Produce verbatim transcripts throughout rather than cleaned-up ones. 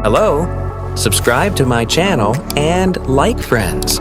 Hello? Subscribe to my channel and like friends.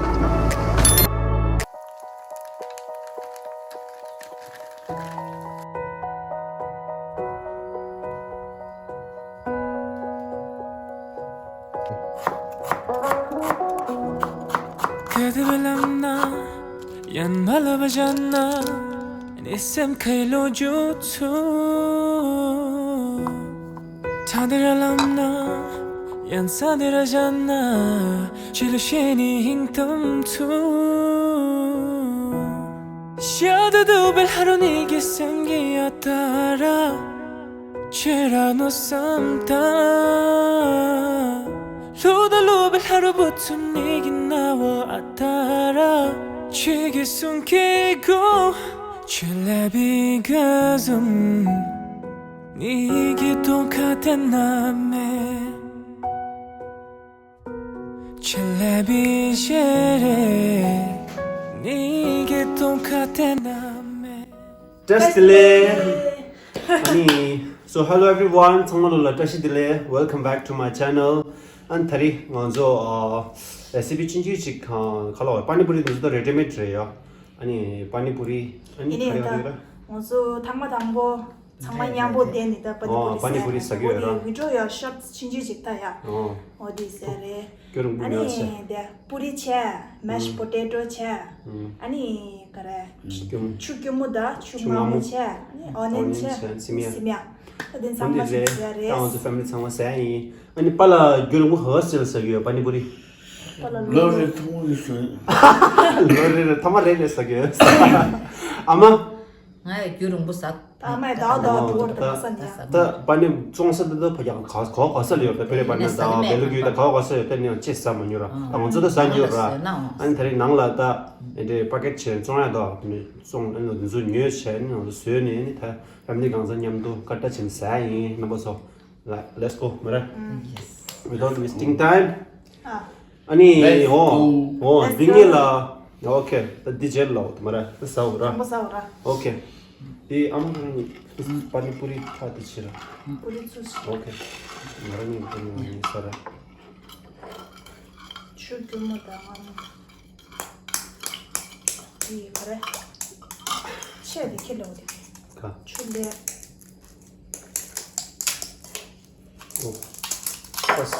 བཀྲ་ཤིས་བདེ་ལེགས། ཨ་ནི། So hello everyone. ཚང་མ་ལོ་ལ་བཀྲ་ཤིས་བདེ་ལེགས། Welcome back to my channel. ཨ་ནི་ད་རེས་ང་ཚོ་ཨ་རེ་སི་པི་ཆུང་ཆུང་ཅིག་ཁ་ལོ་པ་ནི་པུ་རི་འདི་ཚོ་ད་རེ་ཌི་མེད་རེད་ཡ། ཨ་ནི་པ་ནི་པུ་རི། ཨ་ནི་ཡིན་ནའི་ད་ང་ཚོ་ཐེངས་མ་དང་པོ་ཚང་མ་མཉམ་པོ་བསྡད་ནས་ད་པ་ནི་པུ་རི་ཟ་ཡ་རེད། ཨོ་པ་ནི་པུ་རི་ཟ་གི་ཡོད་ར། ཝི་ཌི་ཡོ་ཡ་ཤོཊ་ཆུང་ཆུང་ཅིག་ད་ཡ། ཨོ་འོ་དེ་ཟ་རེད། ཨ་ནི་དེ་པུ་རི་བྱས། མེཤ་པོ་ཏེ་ཏོ་བྱས། ཨ་ནི་ག་རེ། ཆུ་སྐྱུར་མོ་དང་ཆུ་མངར་མོ་བྱས། ཨ་ནི་ཨོ་ནེན་བྱས། སིམ་ཡ། སིམ་ཡ། ད་དེ་ཚང་མ་ཞིག་ཟ་རེད། ད་ང་ཚོ་ཕེ་མི་ལི་ཚང་མ་ཟ་ཡ་ཡིན། ཨ་ནི་པཱ་ལགས་རྒྱུན་རིང་པོ་ག་པར་ཟ་གི་ཡོད་པ་ནི་པུ་རི། ལོ་རེ་ཐུང་ངུ་ཞིག་ལོ་རེ་རེ་ཐ་མ་རེ་རེ་ཟ་གི་ཡོད། ཨ་མ། ང་ཡང་རྒྱུན་རིང་པོ་ཟ། ཨ་མ་ཡི་ཟླ་བ་ཟླ་བ་དུ་བར་དུ་ཟ་ནི་ཡ། ད་པ་ནི་བཙོང་ས་འདི་ད་ཕ་གི་ག་ག་ག་ས་ལ་ཡོད་པ་ཕེ་རེ་པ་ནི་ཟླ་བ་བེ་ལུ་གུ་ད་ག་ག་ས་ཡོད་ད་ནི་ཡང་ཅི་ཟ་མ་ཉོ་ར། ད་ང་ཚོ་ད་ཟ་ཉོ་ར། ཨ་ནི་ད་རེས་ནང་ལ་ད་འདྲེ་པ་ཀེ་ཊི་བྱས་བཙོང་ཡ་ད་ནི་བཙོང་ཨ་ནི་འདི་ཚོ་ཉོས་བྱས་ནི་ང་ཚོ་བཟོས་ནས་ནི་ད་ཕེ་མི་ལི་གང་ཚང་མཉམ་དུ་ཀ་ཏ་ཆེན་ཟ་ཡ་ཡིན། རྣམ་པ་ཚོ་ལ་let's go མ་ར། Without wasting time. ཨ་ནི་ཨོ་ཨོ་འདི་ངེད་ལ། ཨོ་ཁེ། ད་འདི་རྗེས་ལ་ལོག་མ་ར། ད་ཟ་འོ་ར། དང་པོ་ཟ་འོ་ར། ཨོ་ཁེ། འདི་ཨ་མ་ཁོ་རང་གཉིས་པ་ནི་པུ་རི་ཁྲག་དེ་ཕྱི་ར། པུ་རི་ཚུ་ཕྱི། ཨོ་ཁེ། ང་རང་གཉིས་པུ་རི་ང་གཉིས་ཟ་ར། ཆུ་སྐྱུར་མོ་དང་ཨ་མ། འདི་ག་རེ། ཆེ་དེ་ཁེ་ལོ་དེ། ཁ། ཆུ་ལས། ཨོ། པས།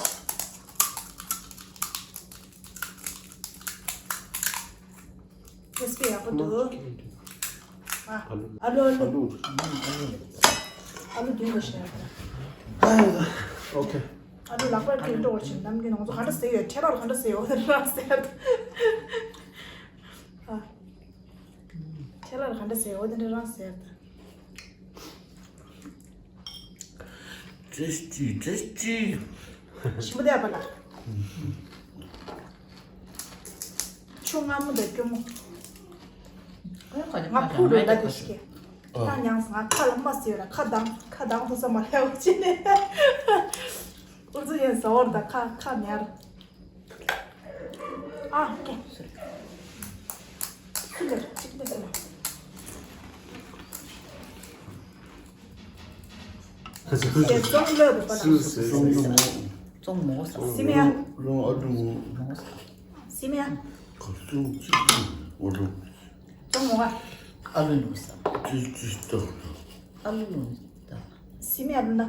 རེ་སི་པི་ཡག་པོ་འདུག་ཨ་ཨ་ལུ་ཨ་ལུ། ཨ་ལུ་ཨ་ལུ་བདུན་པ་ཞིག་ཡོད་རེད། ཨོ་ཁེ། ཨ་ལུ་ལག་པར་ཁྱེར་འགྲོ་བ་ཞིག་ནམ་རྒྱུན་ང་ཚོ་ག་འདྲ་ཟེར་ཡོད། ཁྲེ་ལར་ག་འདྲ་ཟེར་ཡོད་རང་ཟེར། ཨ། ཁྲེ་ལར་ག་འདྲ་ཟེར་ཡོད་དེ་འདྲ་རང་ཟེར། ཏེས་ཊི་ཏེས་ཊི། ཞིམ་པོ་དེ་ཨ་པ་ལ། ཆུ་མངར་མོ་དང་སྐྱུར་མོ། ང་ཕུ་རུ་ལ་དེ་ཤི་ཀེ། ཁ་མྱངས་ང་ཁ་ལ་མ་ཟེར་ལ་ཁ་གདང་ཁ་གདང་ཐུག་ས་མ་ལྷའོ་ཅི་ནས། ཨུ་ཚུ་ཡན་ཟ་བར་ད་ཁ་ཁ་ཉར། ཨ་ཀེ། ཁུ་ལེར་གཅིག་ལེ་ཟེར། ཁ་ཚུ་ཁུ་ཚུ་ཙོང་ལོ་རུ་པ་ལ། ཙོང་ལོ་མོ། ཙོང་མོ་ཟ། སི་མི་ཡ། རོང་ཨ་ཏུ་མོ། མོ་ཟ། སི་མི་ཡ། ཁ་ཚུ་གཅིག་ཏུ་འོ་རུ། ཙོང་མོ་ཨ། ཨ་ལུ་ནུ་ཟ། ཅི་ཅི་ཏོ། ཨ་ལུ་ནུ་ཟ། སི་མི་ཡ་ལུ་ན།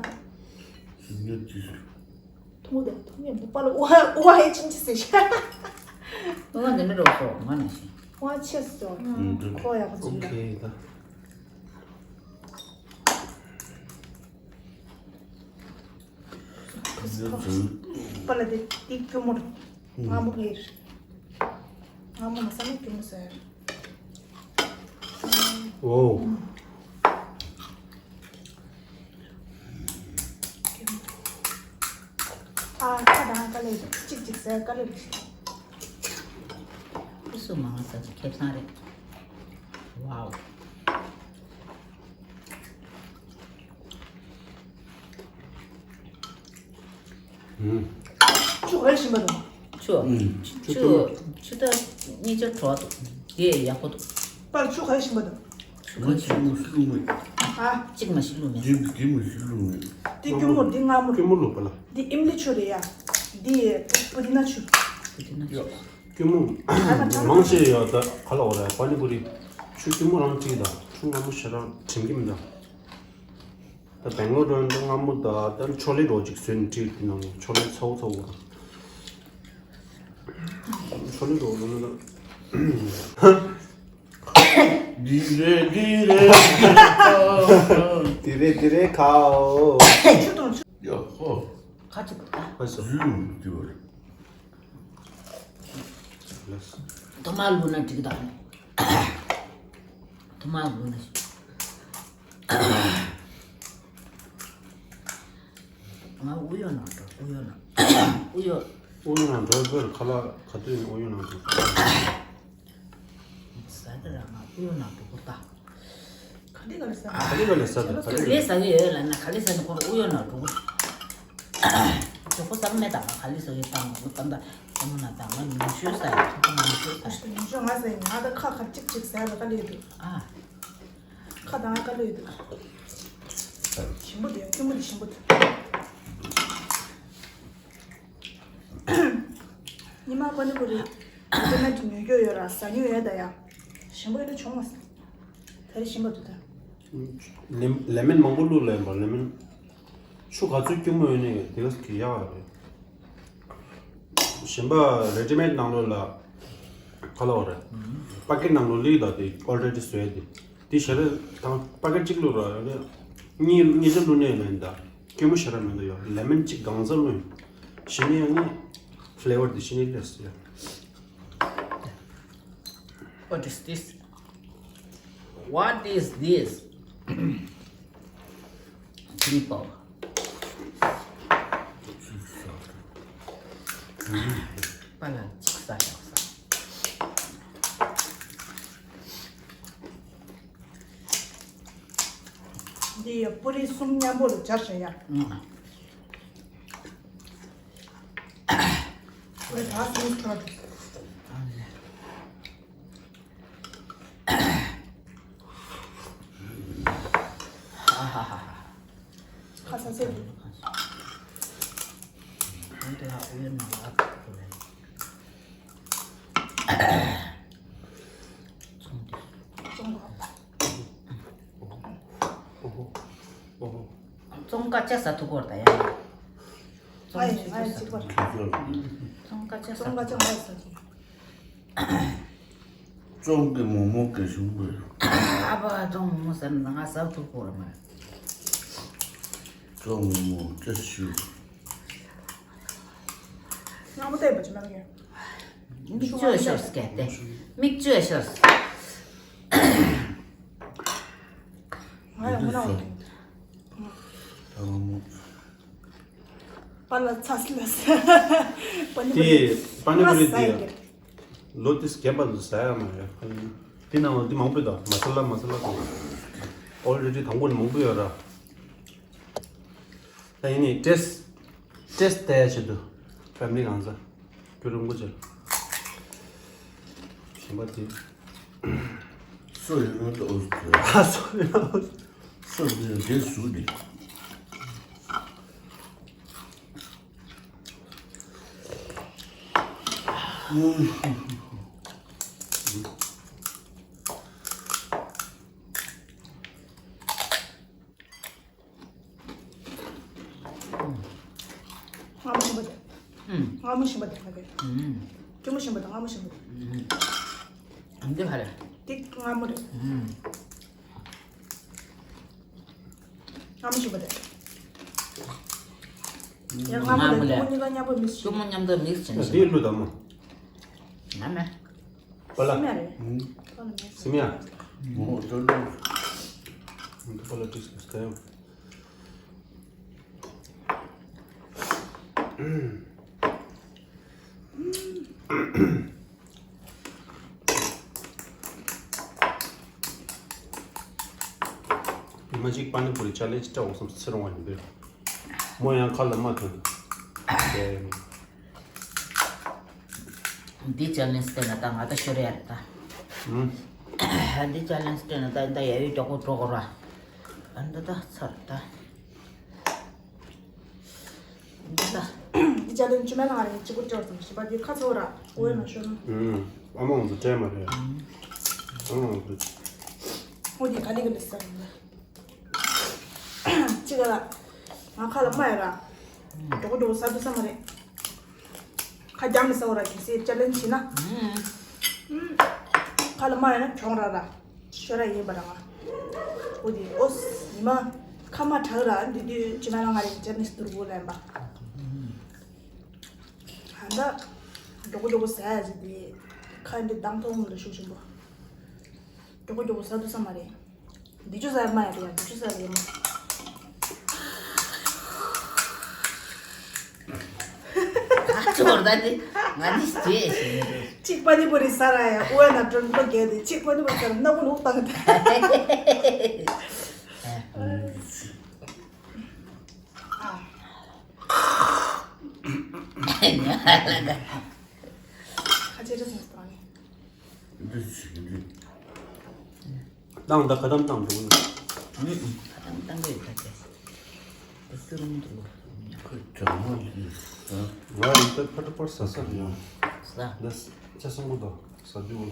སི་མི་ཡ་ཅི། ཐུང་དེ་ཐུང་ངེ་མུ་པ་ལ་ཨོ་ཧ་ཨོ་ཧ་ཧེ་ཅིན་ཅི་སེ་ཤ། ཨོ་ཧ་འདི་ནི་རོ་སོ་ང་ནི་ཤི། ཨོ་ཧ་ཆེ་སོ། ཁོ་ཡག་པོ་ཅིག་ལ། པ་ལ་དེ་དེ་ཁྱོད་མོ་ར། ང་མོ་ཕེར། ང་མོ་མ་ས་མེད་ཁྱོད་མོ་ཟེར། ཨོ། ཨ་ཁ་དང་དཀའ་ལས་གཅིག་གཅིག་ཟེར་དཀའ་ལས་རེད། ཨུ་སུ་མང་ཟ་ཁེ་བཟང་རེད། ཝའོ། ཆུ་ག་རེ་ཞིམ་པ་འདུག་ཆུ། ཆུ། ཆུ་ད་གཉིས་ཆ་གྲོགས་འདུག་དེ་ཡག་པོ་འདུག་པར་ཆུ་ག་རེ་ཞིམ་པ་འདུག་ཆུ་ག་རེ་ཞིམ་པ་འདུག་ཨ། གཅིག་མ་ཞིག་བླུགས་མེད། འདི་འདི་མི་ཞིག་བླུགས་མེད། འདི་སྐྱུར་མོ། འདི་མངར་མོ། སྐྱུར་མོ་བླུགས་པ་ལ། འདི་ཨིམ་ལི་ཆུ་རེད་ཡ། འདི་པུ་དི་ན་ཆུ། པུ་དི་ན་ཆུ། སྐྱུར་མོ་མང་ཆེ་ཡོད། ད་ག་ལ་འོ་རེད། པ་ནི་པུ་རི་ཆུ་སྐྱུར་མོ་རང་བྲིས་དང་ཆུ་མངར་མོ་ཞེ་དྲག་དྲན་གྱི་མི་འདུག་ད་བེང་ལོར་འགྲོ་ཡོང་དུས་མངར་མོ་དང་ད་ཆོ་ལེ་རོ་ཅིག་བཟོས་ནས་བྲིས། དེ་ནང་ནས་ཆོ་ལེ་ཚ་བོ་ཚ་བོ་དང་། ཆོ་ལེ་རོ་ལོ་ན་ད། འདི་རེད་འདི་རེད། འདི་རེད་འདི་རེད་ཁའོ། ཡ་ཧོ། ཁ་ཅིག་ད། ཨ་ཟོ། ཡུ་འདི་བར། ཐོ་མ་ལུ་ན་འགྲིག་ད། ཐོ་མ་ལུ་ན་ཞིག་ང་ཨུ་ཡོ་ནང་འགྲོ། ཨུ་ཡོ་ནང་། ཨུ་ཡོ། ཨུ་ཡོ་ནང་འགྲོ་དགོས། ཁ་ལག་ག་དུས་ཡིན་ཨུ་ཡོ་ནང་འགྲོ། ཟ་གི་ར། ང་ཨུ་ཡོ་ནང་འགྲོ་དགོས་ད། ག་ལེ་ག་ལེ་ཟ། ག་ལེ་ག་ལེ་ཟ་ད། ག་ལེ་ག་ལེ་ཟ་གི་ཡོད་ལབ་ན། ག་ལེ་ཟ་ནི་ཁོ་རང་ཨུ་ཡོ་ནང་འགྲོ་དགོས། ཇོ་ཁོ་ཟ་མེད་ད། ང་ག་ལེ་ཟ་གི་ད། ང་ད་ད་ཨ་མ་ན་ད། ང་ཉུང་ཤོས་ཟ་ཡ། ཁོ་ཁོ་ཉུང་ཤོས་ཟ་ཡ། ཉུང་ཤོས་ང་ཟ་ཡ། ང་ད་ཁ་ཁ་ཅིག་ཅིག་ཟ་ཡ་ལ་དཀའ་ལས་འདུག་ཨ། ཁ་དང་དཀའ་ལས་འདུག་ཞིམ་པོ་འདུག་སྐྱུར་མོ་འདི་ཞིམ་པོ་འདུག་ཉི་མ་པ་ནི་པུ་རི་ཨིན་ཊར་ནེཊ་ཉོ་རྒྱུ་ཡོད་ར། ཟ་མྱོང་ཡོད་ད་ཡ། ཞིམ་པོ་ཡོད་ན་བྱུང་བ་ཟ། ད་རེས་ཞིམ་པོ་འདུག་ད། ལེ་ལེ་མོན་མང་པོ་བླུགས་ལེན་པ། ལེ་མོན་ཆུ་ག་ཚོད་སྐྱུར་མོ་ཡོད་ནས་དེ་ག་གི་ཡག་རེད། གཞན་པ་རེ་ཌི་མེཌ་ནང་ལོགས་ལ་ག་ལ་བ་རེད། པ་ཀེཊ་ནང་ལོགས་ལི་ད་དེ་ཨོལ་རེ་ཌི་བཟོས་ཏེ། དེ་ཞེ་དྲག་དང་པ་ཀེཊ་གཅིག་བླུགས་ར་ཡོད་ནས་གཉིས་གཉིས་ཆ་བླུགས་ནས་ཡོད་ནས་ད་སྐྱུར་མོ་ཞེ་དྲག་མི་འདུག་ཡོད། ལེ་མོན་གཅིག་གང་ཚ་བླུགས་ཡིན། གཞི་ནས་ཡོད་ནས་ཕི་ལེ་ཝར་དེ་གཞི་ནས་སླེབས་སོང་ཡ། What is this? What is this? People. པ་ལགས་ཅིག་ཟ་ཤག་ཟ། འདི་ཡ་པུ་རི་གསུམ་མཉམ་པོ་ལ་སྦྱར་བྱས་ཡ། ཨང་། པུ་རི་ད་གསུམ་ཁྲོད། ཁ་ས་སེ་རེད། ཙོང་ཁ་ཅིག་ཟ་ཐུབ་ཀྱི་ཡོད་རེད་ད་ཡ། ཙོང་ཁ་ཅིག་ཟ་ཐུབ་ཀྱི་ཡོད་རེད། ཙོང་ཁ་ཅིག་ཟ་ཐུབ་ཀྱི་ཡོད་རེད། ཙོང་གི་མོག་མོག་གི་ཞིམ་པོ་ཡོད། ཨ་ཕ། ཙོང་མོག་མོག་ཟ་ན་ང་ཟ་ཐུབ་ཀྱི་ཡོད་མ་རེད། ཙོང་མོག་མོག་ཅི་ཞིག་མཉམ་པོ་བལྟས་པ་ཅི་མ་རེད། མིག་ཆུ་ཤོར་སྐད་དེ། མིག་ཆུ་ཤོར། ང་ཡང་མ་ན་འོ། ད་མོག་མོག་པ་ལ་ཚ་སི་ལ་ས། པ་ནི་པུ་རི། དེ་པ་ནི་པུ་རི་ང་ཟ་ཡི་དེ་གི་ལོ་དེ་རྒན་པ་ཚོ་ཟ་ཡ་མ་རེད། དེ་ནང་ལ་དེ་མང་པོ་དང་མ་ས་ལ་མ་ས་ལ་དང་། ཨོལ་རེ་ཌི་དང་པོ་ནས་མང་པོ་ཡོད་ར། ད་ཡིན་ནའི་ཊེ་སི་ཊེ་སི་ལྟ་ཡ་ཆེད་དུ་ཕེ་མི་ལི་གང་ཟ། རྒྱུ་རིན་པོ་ཆེ། གཞན་པ་དེ། སོ་ཡོད་ན་ཏོག་ཙམ། ཨ། སོ་ཡོད་ན་ཏོག་ཙམ། སོ་ཡོད་ན་དེ་ཟུག་ནས། མངར་མོ་ཞིམ་པོ་དེ། ཨུམ། མངར་མོ་ཞིམ་པོ་དེ་ཕ་གི། ཨུམ། སྐྱུར་མོ་ཞིམ་པོ་དང་མངར་མོ་ཞིམ་པོ་དེ། ཨུམ། འདི་ཕ་རེད། འདི་མངར་མོ་རེད། ཨུམ། མངར་མོ་ཞིམ་པོ་དེ། ཡང་མངར་མོ་ལས་མངར་མོ་ལས་སྐྱུར་མོ་མཉམ་དུ་མིག་སི་བྱས་ནས། འདི་བླུགས་དང་མོ། ཡང་མེད། པ་ལ། སི་མ་རེད། ཨུམ། པ་ལ་མེད། སི་མ་ཡ། མོ་ཏོ་ལོ། ཨུམ། པ་ལ་ཏིས་ཏིས་ཏེ། ཉི་མ་གཅིག་པ་ནི་པུ་རི་ཅ་ལེན་ཇི་སྤྲད་འོང་བསམ་ཚེ་རིང་བ་ཡིན་པས། མོ་ཡང་ཁ་ལ་མ་ཐོན། འདི་ཅ་ལེན་ཇི་སྤྲད་ན་ད་ང་ད་ཤོར་ཡ་རེད་ད། ཨུམ། འདི་ཅ་ལེན་ཇི་སྤྲད་ན་ད་ད་ཡ་ཡོད་མགྱོགས་པོ་འགྲོ་དགོས་ར། ད་འདི་ད་ཚར་ད། འདི་ད། འདི་ཅ་ལན་ཅུ་མེ་ལ་ང་རེ་གཅིག་པུ་སྤྲད་བར་སོང་ཞིབ་པ་འདི་ཁ་ཚོ་ར་འོ་ཡ་མ་ཤོར་ན། ཨུམ། ཨ་མ་འོང་ཚོ་སྤྲད་མ་རེད། ཨ་མ་འོང་ཚོ། འོ་འདི་ག་ལི་ག་ལི་ས་རེད། གཅིག་ལ། ང་ཁ་ལ་མ་ཡ་ར། མགྱོགས་པོ་མགྱོགས་པོ་ཟ་ཐུབ་ས་མ་རེད། ཁ་རྒྱང་ནས་ཟ་འོ་ར་གལ་སྲིད་ཅ་ལན་བྱེད་ན། ཁ་ལ་མ་ཡ་ན་གྱོང་ར་ར། ཤོ་ར་ཡིན་པ་ར་ང་། འོ་དེ་ཨོ་ཉི་མ། ཁ་མ་དྲག་ར་འདི་དུས་ཅི་མ་ལ་ང་རེ་ཅ་ལན་སྡུར་དགོས་ལན་པ། ཧ་ད། མགྱོགས་པོ་མགྱོགས་པོ་ཟ་ཡ་ཟིག་དེ། ཁ་འདི་གདངས་མཐོང་ལ་ཤུགས་ཆེན་པོ། མགྱོགས་པོ་མགྱོགས་པོ་ཟ་ཐུབ་ས་མ་རེད། འདི་ཅུ་ཟ་མ་ཡ་རེད་ཡ། འདི་ཅུ་ཟ་རེད་མ། ཁ་ཚོར་ད་དེ་ང་འདི་ཅེས་ཞེས་ནི་རེད། གཅིག་པ་ནི་པོ་རི་ས་ར་ཡ་ཨུ་ཨ་ན་ཀྲོན་པོ་རྒྱལ་དེ་གཅིག་པ་ནི་པོ་ས་ར་སྣ་བུ་ལུག་བཏང་དེ། ཁ་ཆེ་རེ་སོང་སྟངས་ནི། འདི་ཞིག་འདི། བཏང་ད་ཁ་དམ་བཏང་འདུག་ཨུ་ཨུ། ཁ་དམ་བཏང་གི་ཡོད་ད་དེ། འདི་སུ་རུང་འདུག་ཁོས་དྲང་མོ་འདི་ཟ། ང་ཡིན་ད་ཕ་ཏ་པར་ཟ་ས་ཡོད། ཟ། འདི་ཅ་སང་པོ་དང་ཟ་རྒྱུ།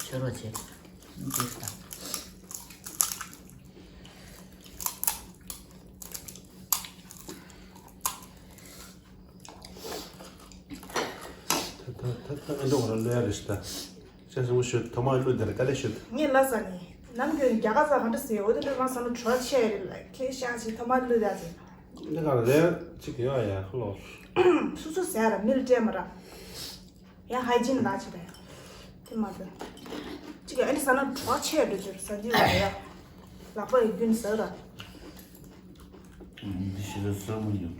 ཆུ་རོ་ཆེ། འདི་ལྟ། ད་ད་ད་ཨ་འདྲ་བ་ལ་ལོས་རེ་ཞིག་ད། ཤ་ཞིམ་པོ་ཞུ་ཐོག་མར་བླུགས་དེར་དཀའ་ལས་ཞུ། ངས་ལ་ས་ནི། ནམ་རྒྱུན་རྒྱ་གར་ས་ག་འདྲ་ཟེར་འོ་དེ་འདྲ་མ་ས་ནུ་གྲོ་ཆེ་རེད་ལ་ཁྱེད་ཤ་ཞིག་ཐོག་མར་བླུགས་ད་ཟེར། འདི་ག་རེ་ཅིག་ཡོད་ཡ་ཁ་ལོ། སུ་སུ་ཟེར་ར་མིལ་སྤྲད་མ་ར། ཡང་ཧའི་ཇིན་ལ་ཆེ་རེད། དེ་མ་ཟད། ཅིག་ཨ་ནི་ས་ན་གྲོ་ཆེ་འགྲོ་ཅིག་ས་འདི་བ་ཡ། ལག་པ་ཡི་རྒྱུན་ཟ་ར། འདི་ཤི་ར་ས་མ་ཡོད།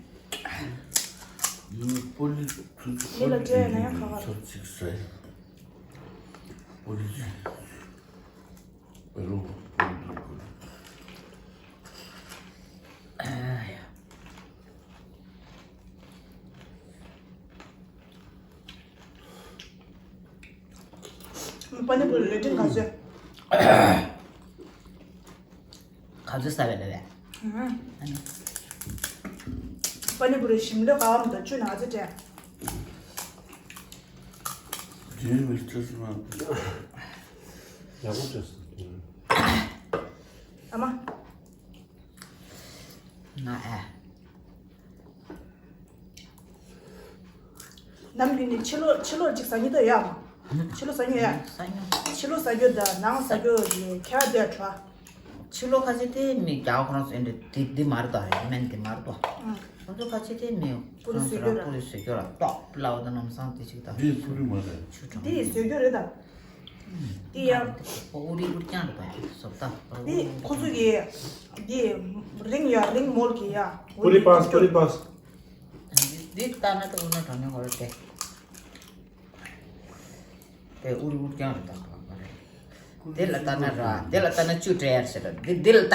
ཡུལ་པོ་ལི་ཐུ་ཚོ་མི་ལ་སྤྲད་ན་ཡང་ཁ་ཁ་ཚོ་གཅིག་ཟ་ཡ། པོ་ལི་ཅི། པེ་རུ་པོ་ལི་ཐུ་ཁུ། ཨ་ཡ། པ་ནི་པུ་རི་ལེ་ཏིང་ག་ཚོད། ག་ཚོད་ཟ་བའི་ལ་བས། པ་ནི་པུ་རི་ཞིམ་ལོས་ག་བ་མི་འདུག་ཆུ་ནག་ཚོད་སྤྲད། ཇིན་མི་སྤྲད་སོང་ང་། ཡག་པོ་སྤྲད་སོང་། ཨ་མ། ང་ཨ། ནམ་རྒྱུན་ནི་ཕྱི་ལོགས་ཕྱི་ལོགས་ཅིག་ཟ་སྙིང་འདོད་ཡོད་མ། ཕྱི་ལོགས་ཟ་སྙིང་ཡོད། ཟ་སྙིང་། ཕྱི་ལོགས་ཟ་རྒྱུ་དང་ནང་ཟ་རྒྱུ་ཡི་ཁྱད་པར་དེ་འཕྲོ། ཕྱི་ལོགས་ཁ་ཤས་དེ་མི་རྒྱ་ཁོ་རང་ཚོ་འདི་འདི་འདི་མ་རེད་ད་རེད་མན་འདི་མ་རེད་ད། ཁོ་ཚོ་ཁ་ཤས་དེ་མི་ཁོ་རང་ཚོ་ར་པུ་རི་བཟོ་རྒྱུ་ར་ཏོག་ལའོ་དང་ལམ་སང་དེ་ཅིག་ད། འདི་པུ་རི་མ་རེད། ཆུ་གྲང་། འདི་བཟོ་རྒྱུ་རེད་ད། འདི་ཡང་། ཨུ་རི་ཨུ་རྐྱང་རེད་ད་བཟོ་ད། འདི་ཁོ་ཚོ་གི་འདི་རིང་ཡ་རིང་མོལ་གི་ཡ། པུ་རི་པཱས། པུ་རི་པཱས། འདི་ལྟ་ན་ཏོ་ན་གྲོ་ནས་འོར་ཏེ། དེ་ཨུ་རུ་ཨུ་རྐྱང་རེད་ད་ག་རེད། དེ་ལ་ལྟ་ན་ར་དེ་ལ་ལྟ་ན་བཅུ་སྤྲད་ཡར་ཟེར་ར་འདི་འདི་ལ་ལྟ།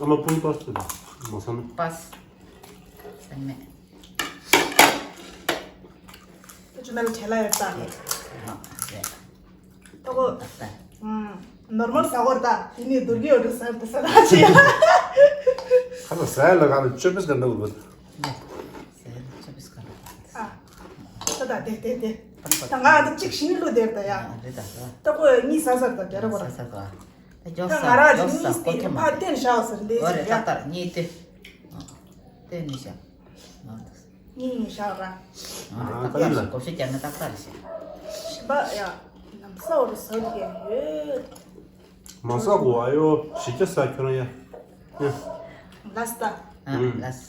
ཨ་མ་པུ་རི་པཱས་ཟེར་མ་ས་ན། པཱས། ས་མེད། ཅུ་མེལ་ཁྲེ་ལ་ཡོད་ད། ཨ་རེད། ཏོ་གོ། ད་ད། ནོར་མལ་ཟ་གོ་ད། དེ་ནི་དུར་གི་ཡོད་ཟེར་ད་ཟེར་ད་ཅི། ཁ་ལ་ཟ་ཡ་ལ་ག་ལ་ཅོ་པིས་ག་འདྲ་བོ། ཟ་ཡ་ལ་ཅོ་པིས་ག་འདྲ་བོ། ཨ། ད་ད་དེ་དེ་དེ། ད་ང་ད་གཅིག་ཤི་ནི་ལོ་དེར་ད་ཡ། རེད་ད་ད། ད་གོ་གཉིས་ཟ་ཟ་ད་དེ་ར་བོ་ར། ཟ་ཟ་ད། ད་ཇོག་ད་ང་ར་ཇོག་ཇི་ཟ་གོ་ཐེ་མ་ཕ་རེད། བསྟན་ཤག་ཟེར་འདི་ཨོ་རེད་ཟེར་ཡ། ད་ད་གཉིས་དེ། དེ་ནི་ཤ། གཉིས་ནི་ཤག་ར། ཨ་ཏག་ཏག་ལ་གོ་ཤེས་ཀྱང་ན་ཏག་ཏག་ལ་ཤེས། ཞིམ་པ་ཡ། ནམ་ས་འོ་རུ་ཟ་གི་ཡོད། མ་ཟ་གོ་ཨ་ཡོ་ཞི་ཅི་ཟ་ཁྱོད་རང་ཡ། ཡ། ལ་སྟ། ཨ་ལ་ས།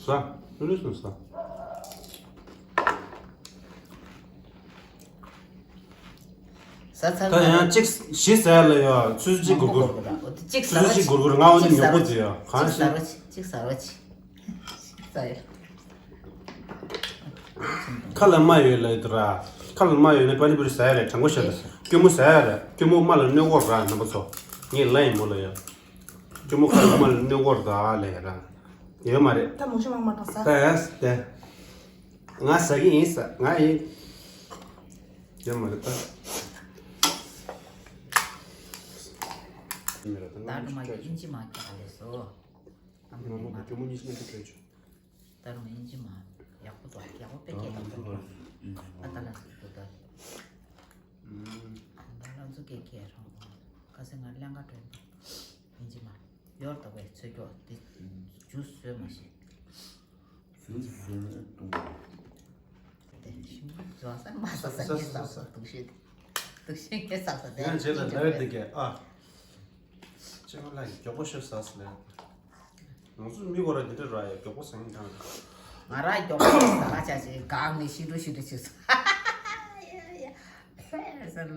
ཟ། ལུས་སུ་ཟ། ས་ཚར་ད་ཡང་གཅིག་བཞི་ཟ་ཡ་ལ་ཡ་ཆུ་ཚོད་གཅིག་འགོར་གོ། ཆུ་ཚོད་གཅིག་ཟ་རོ་ཆི། གཅིག་ཟ་རོ་ཆི། ཟ་ཡ། གཅིག་ཟ་རོ་ཆི། གཅིག་ཟ་རོ་ཆི། ཟ་ཡ། ཁ་ལ་རྨ་ཡོད་ལ་ཡོད་ར། ཁ་ལ་རྨ་ཡོད་ན་པ་ནི་པུ་རི་ཟ་ཡ་རེད། དྲང་པོ་བཤད་ལ་སྐྱོ་མོ་ཟ་ཡ་རེད། སྐྱོ་མོ་རྨ་ལ་གནོད་གོ་ར་རྣམ་པ་ཚོ། ངས་ལ་ཡིན་མོ་ལ་ཡ། ཅུ་མོ་ཁ་ལ་མ་ལ་གནོད་སྐོར་ད་ལས་ར། ཡོད་མ་རེད། ད་མོ་ཤི་མང་མ་དང་ཟ། ད་ཡ་ད། ང་ཟ་གི་ཡིན་ཟ། ང་ཡིན། ཡོད་མ་རེད་ད། མི་ར་ད་ད་ནང་ནུ་མ་ཆོས་ཡིན་ཅི་མ་ཀྱག་ལས་སོ། ཨ་མ་ནང་ལོག་གི་ཅུ་མོ་གཉིས་ཤི་ནས་འདུག་བྲོས་ཆོག་ད་རུང་ཡིན་གྱི་མ། ཡག་པོ་འདུག་ཡག་པོ་དཔེ་སྐད་ཡག་པོ་འདུག་ཨ་ད་ལ་ཟིག་འདུག་ད། ཨ་ད་ལ་ཚོ་སྐད་སྐད་རང་། ཁ་སེ་ང་ལེན་ག་དྲན་འདུག་ཡིན་གྱི་མ། ཡོར་ད་བའི་ཚོད་སྐྱོ་དེ། ཇུས་བཟོས་མ་ཤེས། ཇུས་བཟོས་ནས་བཏུང་བ། དེ་ཞིམ་པོ་བཟོ་ས་མ་ཟ་ས་ངས་ཟ་ས་སྡུག་ཤོས་དེ། སྡུག་ཤོས་ངས་ཟ་ས་དེ། ཡང་རྗེས་ལ་ལབ་ཡ་དེ་གས་ཨ། ཅེ་མ་ལ་མགྱོགས་པོ་ཤོད་ཟ་ཟ་ལེ། ང་ཚོ་མི་གོ་ར་འདི་འདྲ་ར་ཡ་མགྱོགས་པོ་ཟ་ཡིན་ཀྱང་། ང་ར་མགྱོགས་པོ་ཟ་ག་ཆ་ཆེ་གང་ནས་ཤི་འགྲོ་ཤི་འགྲོ་ཆེ་ས། ཡ་ཡ། ས་ལ་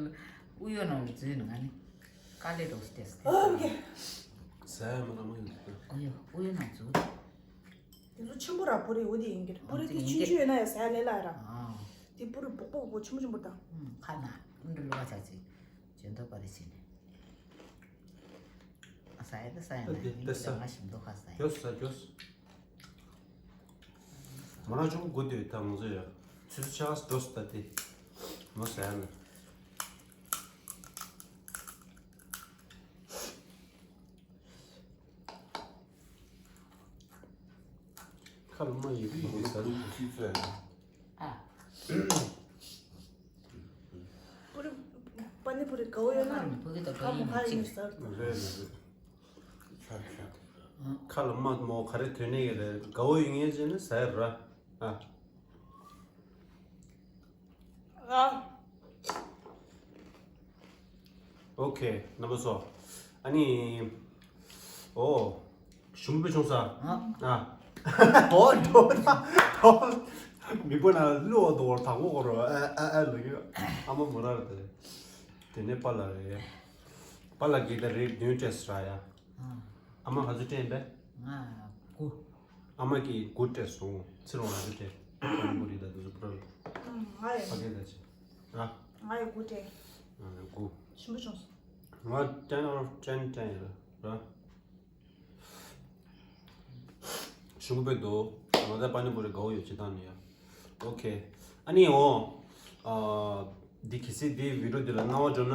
དབུ་ཡོད་ནང་ལ་འཛུལ་ནས་ང་ནི་དཀའ་ལས་འགྲོ་སི་ཏེ་སི་ཏེ། ཨོ་ཀེ། ཟ་ཡ་མ་ན་མ་ཡོད་འདུག་ཨོ་ཡོ་དབུ་ཡོད་ནང་འཛུལ། དེ་ཚོ་ཆེན་པོ་ར་པུ་རི་འོ་དེ་ཡིན་གྱི་ར། པུ་རི་དེ་ཆུང་ཆུང་ཡོད་ན་ཡང་ཟ་ཡ་ལས་སླ་ར། ཨ། དེ་པུ་རི་སྦུག་སྦུག་སྦུག་ཆེན་པོ་ཆེན་པོ་དང་། ཁ་ན་འདི་ལོ་བ་ཆ་ཆེ། ཇོན་ཏོ་པ་རི་ཆེ་ནས། ཨ་ས་ཡ་ད་ས་ཡ་ན་ཨ་དེ་ཡིན་དེ་ས། ང་ཞིམ་མདོག་ཁ་ས་ཡ། གྱོས་ས་གྱོས། མ་རང་ཆུང་གུ་དེ་ད་ང་ཚོ་ཡ། ཆུ་ཚོད་ཆ་ག་ས་འགྲོ་ས་ད་དེ། མོ་ས་ཡ་ན། ཁ་ལ་མ་ཡི་གུ་ཡི་གུ་ཟ་ལུགས་ཤིག་ཚོད། ཨ། པུ་རི། པ་ནི་པུ་རི་དགའ་བོ་ཡོད་ན། ཕ་གི་དང་ཁ་མོ་ཁ་ཡིན་ཟ། རེད་རེད་རེད། ཁ་ལ་མ་མོ་ག་རེ་དོན་ནས་ཡོད་རེད། དགའ་བོ་ཡིན་ངེས་བྱས་ན་ཟ་ཡ་ར། ཨ། ཨ། ཨོ་ཁེ། རྣམ་པ་ཚོ། ཨ་ནི། ཨོ། ཞུམ་པའི་ཆུང་ས། ཨ། ཨོ་འགྲོ་ན། ཨོ། མི་པོ་ན་ལུ་འོ་དོ་དང་པོ་གོ་རོ། ཨ་ཨ་ཨ་ལོ་གི། ཨ་མ་མོ་ར་རེད་དེ། དེ་ནས་པཱ་ལགས་རེད། པཱ་ལགས་ཀྱིས་ད་རེས་བདུན་སྤྲད་སོང་ར་ཡ། ཨ་མ་ག་ཚོད་སྤྲད་པས། ང་དགུ། ཨ་མ་གིས་དགུ་སྤྲད་སོང་། ཚེ་རིང་ལགས་ཚོད་སྤྲད། ཨ་མ་རེད་ད་དེ་ཚོ་པུ་ར་ལ། ང་ཡི། ཕ་གི་ད་ཅི། ཨ། ང་ཡི་དགུ་སྤྲད། ཨ་དགུ། ཞིམ་པོ་བྱུང་སོང་། ང་ten out of ten སྤྲད་ཡོད་ར། ཞུམ་པོ་དཔེ་འདུག་ང་ད་པ་ནི་པུ་རི་དགའ་བོ་ཡོད་ཅི་ཐང་ནི་ཡ། ཨོ་ཁེ། ཨ་ནི་འོ། ཨ། འདི་གལ་སྲིད་འདི་བི་ཌིའོ་འདི་ལ་སྣང་བ་འགྲོ་ན།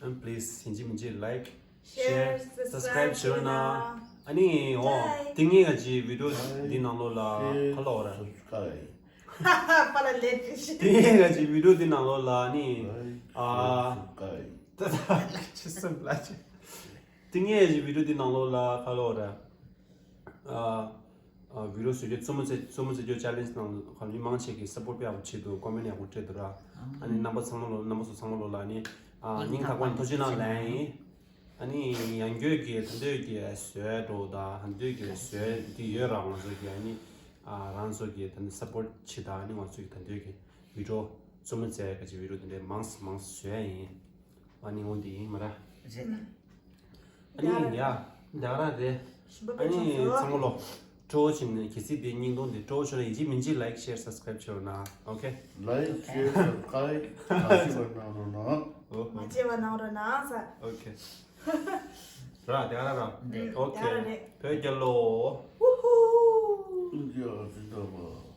ཨ་please ཡིན་གཅིག་མིན་གཅིག་like share subscribe བྱེད་རོགས་གནང་། ཨ་ནི་འོ། དེ་སྔའི་ང་ཅི་བི་ཌིའོ་འདི་ནང་ལོགས་ལ་ཁ་ལོ་ར། པ་ལ་ལས་དེ་ཤི། དེ་སྔའི་ང་ཅི་བི་ཌིའོ་འདི་ནང་ལོགས་ལ་ནི། ཨ། ད་ད་ཅི་སེམས་ལ་ཅི། དེ་སྔའི་ང་ཅི་བི་ཌིའོ་འདི་ནང་ལོགས་ལ་ཁ་ལོ་ར། ཨ། ཨ། བི་ཌིའོ་བཟོ་རྒྱུ་རྩེད་མོ་རྩེ། རྩེད་མོ་རྩེ་རྒྱུ་ཆེ་ལེན་ཇི་ནང་ལ་ཁ་ལོ་མི་མང་ཆེ་གིས་སབ་པོར་དཔེ་ཡག་པོ་བྱེད་འདུག་ཀོ་མེན་ཊི་ཡག་པོ་སྤྲད་འདུག་ར། ཨ་ནི་རྣམ་པ་ཚང་མ་ལོ། རྣམ་པ་ཚོ་ཚང་མ་ལོ་ལ་ནི། ཨ། སྙིང་ཐག་པ་ནས་ཐུགས་རྗེ་གནང་ལན་ཡིན། ཨ་ནི་ཡང་སྐྱོད་ཀྱི་ད་འདོད་ཀྱི་བཟོས་འགྲོ་ད་ད་འདོད་ཀྱི་བཟོས་འདི་ཡོད་ར། ང་ཚོ་གི་ཨ་ནི། ཨ། རང་ཚོ་གི་ད་ནི་སབ་པོར་བྱེད་ད། ཨ་ནི་ང་ཚོ་གི་ད་འདོད་ཀྱི་བི་ཌིའོ་རྩེད་མོ་རྩེ་ག་ཅིག་བི་ཌིའོ་དེ་འདྲའི་མང་ཙམ་མང་ཙམ་བཟོ་ཡ་ཡིན། ཨ་ནི་འོ་འདི་ཡིན་མ་ར། རེད། ཨ་ནི་ཡ། འདི་ག་ར་རེད། ཞིམ་པོ་ཨ་དཔེ་ནི་ཆགས་སོང་། ཚང་མ་ལོ། སྤྲོ་བོ་བྱས་ནས་གལ་སྲིད་དེ་སྙིང་གཏོང་དེ་སྤྲོ་བོ་བྱུང་ན་ཡིན་གཅིག་མིན་གཅིག་like share subscribe བྱེད་རོགས་གནང་། ཨོ་ཁེ། Like share subscribe ག་ཚོད་པ་གནང་རོགས་གནང་། ཨོ་ཧོ། མ་བརྗེད་པ་གནང་རོགས་གནང་ས། ཨོ་ཁེ། ར་དེ་ག་ར་ར། འདི། ཨོ་ཁེ། དེ་ག་ར་རེད། བོད་རྒྱལ་ལོ། ཝུ་ཧུ། ཨིན་ཇི་ཨ་ཟི་ད་བ།